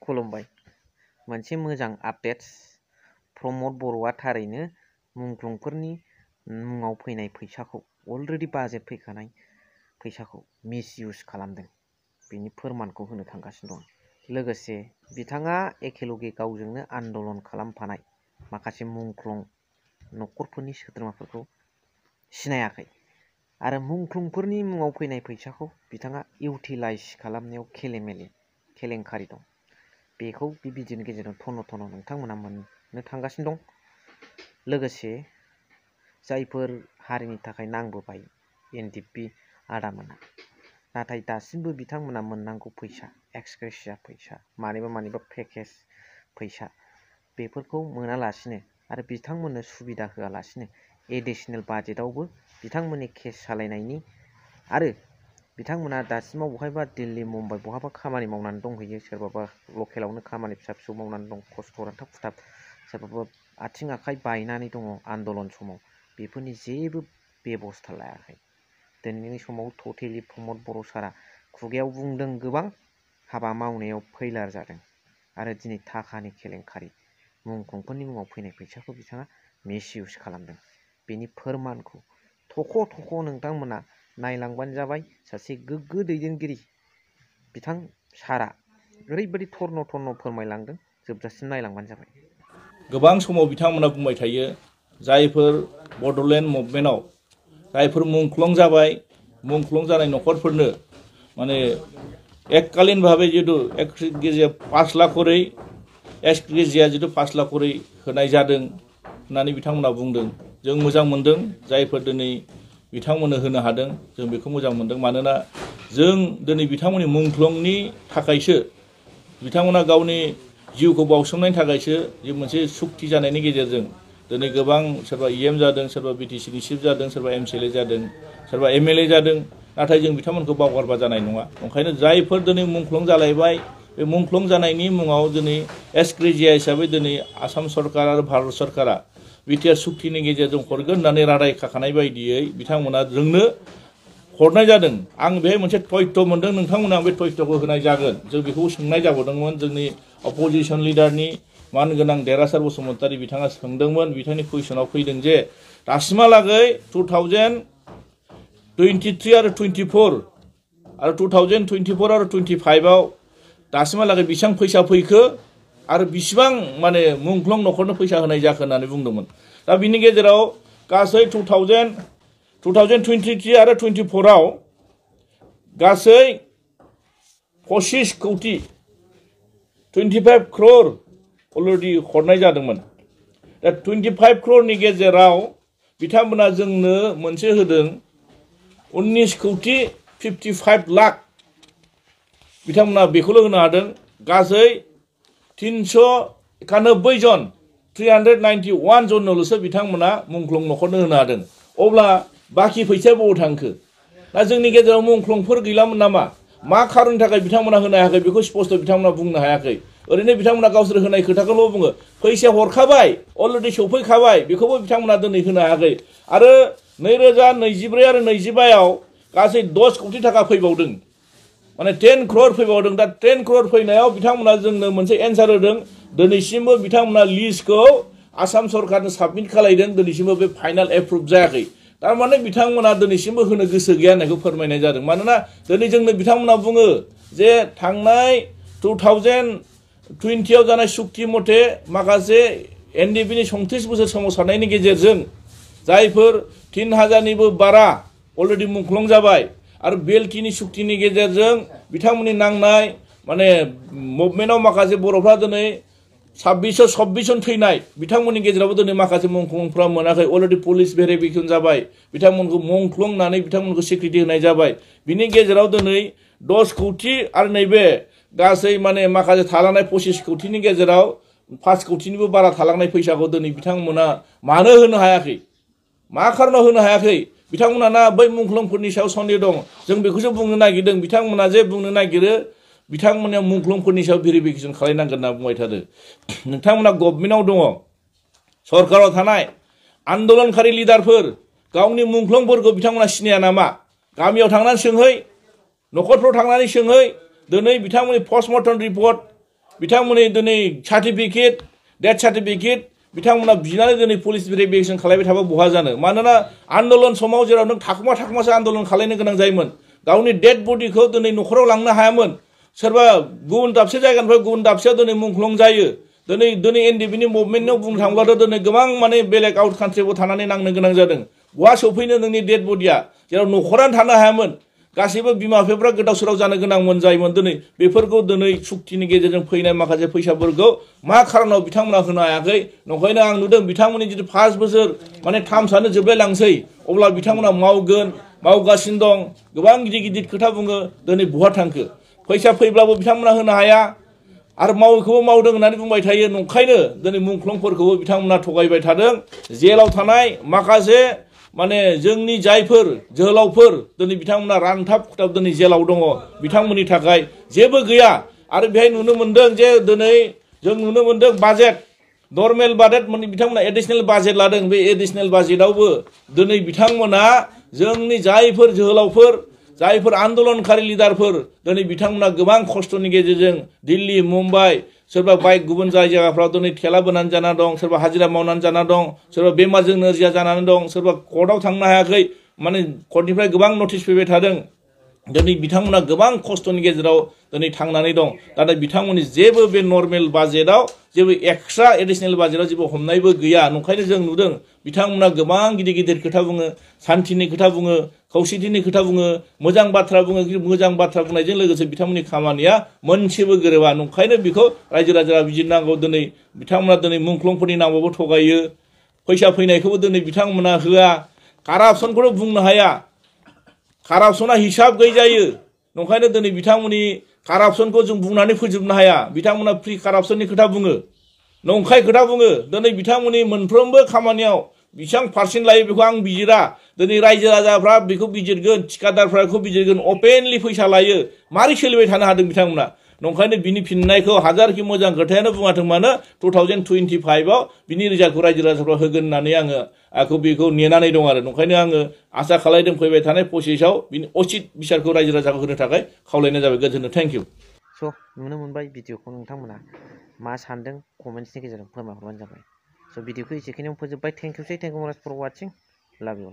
खुलुमबाय मोनसे मोजां आपडेट्स प्रमद बर'आ थारैनो मुंख्लंफोरनि मुङाव फैनाय फैसाखौ अलरेडि बाजेट फैखानाय फैसाखौ मिसइउज खालामदों बेनि फोरमानखौ होनो थांगासिनो दं। लोगोसे बिथाङा एखेलगे गावजोंनो आन्दलन खालामफानाय माखासे मुंख्लं न'खरफोरनि सोद्रोमाफोरखौ सिनायाखै आरो मुंख्लंफोरनि मुङाव फैनाय फैसाखौ बिथाङा इउटिलाइज खालामनायाव केलेंकारि दं। बेखौ बे भिडिअनि गेजेरजों थन' नोंथांमोना मोननो थांगासिनो दं। लोगोसे जायफोर हारिनि थाखाय नांबोबाय एनडिएफबि आदामोना नाथाय दासिमबो बिथांमोना मोननांगौ फैसा एक्सग्रेसिया फैसा मानिबा पेकेज फैसा बेफोरखौ मोनालासिनो आरो बिथांमोननो सुबिदा होआलासिनो एडिशनेल बाजेटआवबो बिथांमोननि केस सालायनायनि आरो बिथांमोना दासिमाव बहायबा दिल्ली मुम्बाइ बहाबा खामानि मावनानै दंहैयो, सोरबाबा लकेलावनो खामानि फिसा फिसौ मावनानै दं, खस्थ' रानथाब खुथाब, सोरबाबा आथिं आखाइ बायनानै दङ आन्दलन समाव, बेफोरनि जेबो बेबस्था लायाखै। दिनैनि समाव टटेलि प्रमद बर' सारा खुगायाव बुंदों गोबां, हाबा मावनायाव फैलार जादों आरो दिनै थाखानि केलेंकारि मुंख्लंफोरनि मुङाव फैनाय फैसाखौ बिथाङा मिसइउज खालामदों। बेनि फोरमानखौ थख' नोंथांमोना नायलांबानो जाबाय। सासे गोग्गो दैदेनगिरि बिथां सारा ओरैबायदि थर्न फोरमायलांदों, जोबजासिम नायलांबानो जाबाय। गोबां समाव बिथांमोना बुंबाय थायो जायफोर बड'लेण्ड मुभमेन्टआव जायफोर मुंख्लं जाबाय, मुंख्लं जानाय न'खरफोरनो माने एककालीन भावे जितु एक्सग्रेसिया 5 लाख करै एक्सग्रेसिया जितु 5 लाख करै होनाय जादों होननानै बिथांमोना बुंदों। जों मोजां मोनदों जायफोर दिनै बिथांमोननो होनो हादों, जों बेखौ मोजां मोनदों। मानोना जों दिनै बिथांमोननि मुंख्लंनि थाखायसो, बिथांमोना गावनि जिउखौ बावसोमनायनि थाखायसो जे मोनसे सुक्ति जानायनि गेजेरजों दिनै गोबां सोरबा इएम जादों, सोरबा बिटिसिनि चिफ जादों, सोरबा एमसिएलए जादों, सोरबा एमएलए जादों। नाथाय जों बिथांमोनखौ बावगारबा जानाय नङा। ओंखायनो जायफोर दिनै मुंख्लं जालायबाय, बे मुंख्लं जानायनि मुङाव दिनै एक्सग्रेसिया हिसाबै दिनै आसाम सरकार आरो भारत सरकारा बिटिआर सुक्तिनि गेजेरजों हरगोन होननानै रादाय खाखानाय बायदियै बिथांमोना जोंनो हरनाय जादों। आं बेहाय मोनसे तथ्य मोनदों, नोंथांमोना बे तथ्यखौ होनाय जागोन। जों बेखौ सोंनाय जाबावदोंमोन जोंनि अपोजिशन लिडारनि मानगोनां देरहासार बसुमतारी बिथाङा सोंदोंमोन। बिथांनि कुइसनाव फैदों जे दासिमहालागै 2023 आरो 24 आरो 2024 आरो 25आव दासिमहालागै बेसेबां फैसा फैखो आरो बेसेबां माने मुंख्लं न'खरनो फैसा होनाय जाखो होननानै बुंदोंमोन। दा बिनि गेजेराव गासै 2023 आरो 24आव गासै 25 कौटि 25 crore अलरेडि हरनाय जादोंमोन। दा 25 crore गेजेराव बिथांमोना जोंनो मोनसे होदों 19 कौटि 55 लाख बिथांमोना बेखौल' होनो हादों। गासै 391 जन 391 जननोल'सो बिथांमोना मुंख्लं न'खरनो होनो हादों। अब्ला बाखि फैसाया बबाव थांखो? दा जोंनि गेजेराव मुंख्लंफोर गैलामोन नामा? मा खारननि थाखाय बिथांमोना होनो हायाखै बेखौ स्पष्ट बिथांमोना बुंनो हायाखै। ओरैनो बिथांमोना गावसोर होनाय खोथाखौल' बुङो। फैसाया हरखाबाय, अलरेडि सौफैखाबाय, बेखौबो बिथांमोना दिनै होनो हायाखै। आरो 2024 आरो 25आव गासै 10 कौटि थाखा फैबावदों, माने 10 crore फैबावदों। दा 10 crore फैनायाव बिथांमोना जोंनो मोनसे एन्सार होदों। दिनैसिमबो बिथांमोना लिस्टखौ आसाम सरकारनो साबमिट खालायदों, दिनैसिमबो बे फाइनाल एप्रुभ जायाखै। थारमाने बिथांमोना दिनैसिमबो होनो गोसो गैया होननायखौ फोरमायनाय जादों। मानोना दिनै जोंनो बिथांमोना बुङो जे थांनाय 2020आव जानाय सुक्ति मथे माखासे एनडिएफबिनि 34 बोसोर सोमावसारनायनि गेजेरजों जायफोर 3000निबो बारा अलरेडि मुंख्लं जाबाय आरो बेलटिनि सुक्तिनि गेजेरजों बिथांमोननि नांनाय माने मुभमेन्टआव माखासे बर'फ्रा दिनै 26 जन थैनाय, बिथांमोननि गेजेरावबो दिनै माखासे मुंख्लंफ्रा मोनाखै। अलरेडि पुलिस भेरिफिकेसन जाबाय, बिथांमोनखौ मुंख्लं होननानै बिथांमोनखौ सिक्रिटि होनाय जाबाय। बिनि गेजेराव दिनै 10 कौटि आरो नैबे गासै माने माखासे थालांनाय 25 कौटिनि गेजेराव 5 कौटिनिबो बारा थालांनाय फैसाखौ दिनै बिथांमोना मानो होनो हायाखै? मा खारनाव होनो हायाखै? बिथांमोना बै मुंख्लंफोरनि सायाव सन्देह दं। जों बेखौसो बुंनो नागिरदों। बिथांमोना जे बुंनो नागिरो बिथांमोना मुंख्लंफोरनि सायाव भेरिफिकेसन खालायनांगोन होनना बुंबाय थादों। नोंथांमोना गभर्नमेन्टआव दङ, सरकाराव थानाय आन्दलनकारि लिडारफोर गावनि मुंख्लंफोरखौ बिथांमोना सिनाया नामा? गामियाव थांनानै सोंहै, न'खरफ्राव थांनानै सोंहै। दिनै बिथांमोननि पस्टमर्टम रिपर्ट बिथांमोननि दिनै सार्टिफिकेट डेथ सार्टिफिकेट बिथांमोना बिनानै दिनै पुलिस भेरिफिकेसन खालामबाय थाबा बहा जानो मानोना आन्दलन समाव जेराव नों थाखुमासो आन्दलन खालामनो गोनां जायोमोन गावनि डेड बडिखौ दिनै न'खराव लांनो हायामोन सोरबा गुबुन दाबसे जायगानिफ्राय गुबुन दाबसेयाव दिनै मुंख्लं जायो दिनै एनडिपिनि मुभमेन्टआव बुंनो थाङोब्लाथ' दिनै गोबां माने बेलेग आउट कान्ट्रियावबो थानानै नांनो गोनां जादों बहा सफैनो नोंनि डेड बडिया जेराव न'खरानो थानो हायामोन गासैबो बिमा बिफाफ्रा गोदाव सोराव जानो गोनांमोन जायोमोन दिनै बेफोरखौ दिनै सुक्तिनि गेजेरजों फैनाय माखासे फैसाफोरखौ मा खारनाव बिथांमोना होनो हायाखै नंखायनो आं नुदों बिथांमोननि जुदि 5 बोसोर माने थामसानो जोबलाय लांसै अब्ला बिथांमोना मावगासिनो दं गोबां गिदिर खोथा बुङो दिनै बहा थांखो फैसा फैब्लाबो बिथांमोना होनो हाया आरो मावैखौबो मावदों होननानै बुंबाय थायो नंखायनो दिनै मुंख्लंफोरखौबो बिथांमोना थगायबाय थादों जेलाव थानाय माखासे माने जोंनि जायफोर जोहोलावफोर दिनै बिथांमोना रानथाब खुथाब दिनै जेलाव दङ बिथांमोननि थाखाय जेबो गैया आरो बेहाय नुनो मोनदों जे दिनै जों नुनो मोनदों बाजेट नर्मेल बाजेट माने बिथांमोना एडिशनेल बाजेट लादों बे एडिशनेल बाजेटआवबो दिनै बिथांमोना जोंनि जायफोर जोहोलावफोर जायफोर आन्दलनकारि लिडारफोर दिनै बिथांमोना गोबां खस्थ'नि गेजेरजों दिल्ली मुम्बाइ सोरबा बाइक गुबुन जायगाफ्राव दिनै थेला बोनानै जाना दं सोरबा हाजिरा मावनानै जाना दं सोरबा बेमारजों नोरजिया जानानै दं सोरबा कर्टआव थांनो हायाखै माने कर्टनिफ्राय गोबां नटिस फैबाय थादों दिनै बिथांमोना गोबां खस्थ'नि गेजेराव दिनै थांनानै दं नाथाय बिथांमोननि जेबो बे नर्मेल बाजेटआव जेबो एक्सट्रा एडिशनेल बाजेटआव जेबो हमनायबो गैया नंखायनो जों नुदों बिथांमोना गोबां गिदिर खोथा बुङो शान्तिनि खोथा बुङो खौसेथिनि खोथा बुङो मोजां बाथ्रा बुङो मोजां बाथ्रा बुंनायजों लोगोसे बिथांमोननि खामानिया मोनसेबो गोरोबा नंखायनो बेखौ रायजो राजाया बिजिरनांगौ दिनै बिथांमोना दिनै मुंख्लंफोरनि नामावबो थगायो फैसा फैनायखौबो दिनै बिथांमोना होआ कारापसनखौथ' बुंनो हाया कारापसना हिसाब गैयै जायो नंखायनो दिनै बिथांमोननि कारापसनखौ जों बुंनानै फोजोबनो हाया बिथांमोना फ्रि कारापसननि खोथा बुङो नंखाय खोथा बुङो दिनै बिथांमोननि मोनफ्रोमबो खामानियाव बेसेबां पार्सेन्ट लायो बेखौ आं बिजिरा दिनै रायजो राजाफ्रा बेखौ बिजिरगोन थिकादारफ्रा बेखौ बिजिरगोन अपेनलि फैसा लायो मारै सोलिबाय थानो हादों बिथांमोना नंखायनो बिनि फिननायखौ हाजारखि मोजां खोथायानो बुङाथों मानो 2025आव बिनि रिजाल्टखौ रायजो राजाफ्रा होगोन होननानै आङो बेखौ नेनानै दं आरो नंखायनो आङो आसा खालामदों फैबाय थानाय प्रसेसआव बिनि उचित बिसारखौ रायजो राजाखौ होनो थाखाय खावलायनाय जाबाय गोजोन्थों थेंक इउ स' नुनो मोनबाय भिडिअखौ नोंथांमोना मा सानदों कमेन्ट्सनि गेजेरजों फोरमायहरबानो जाबाय स' भिडिअखौ एसेखिनियाव फोजोबबाय थेंक इउ मच फर वाचिं लाभ इउ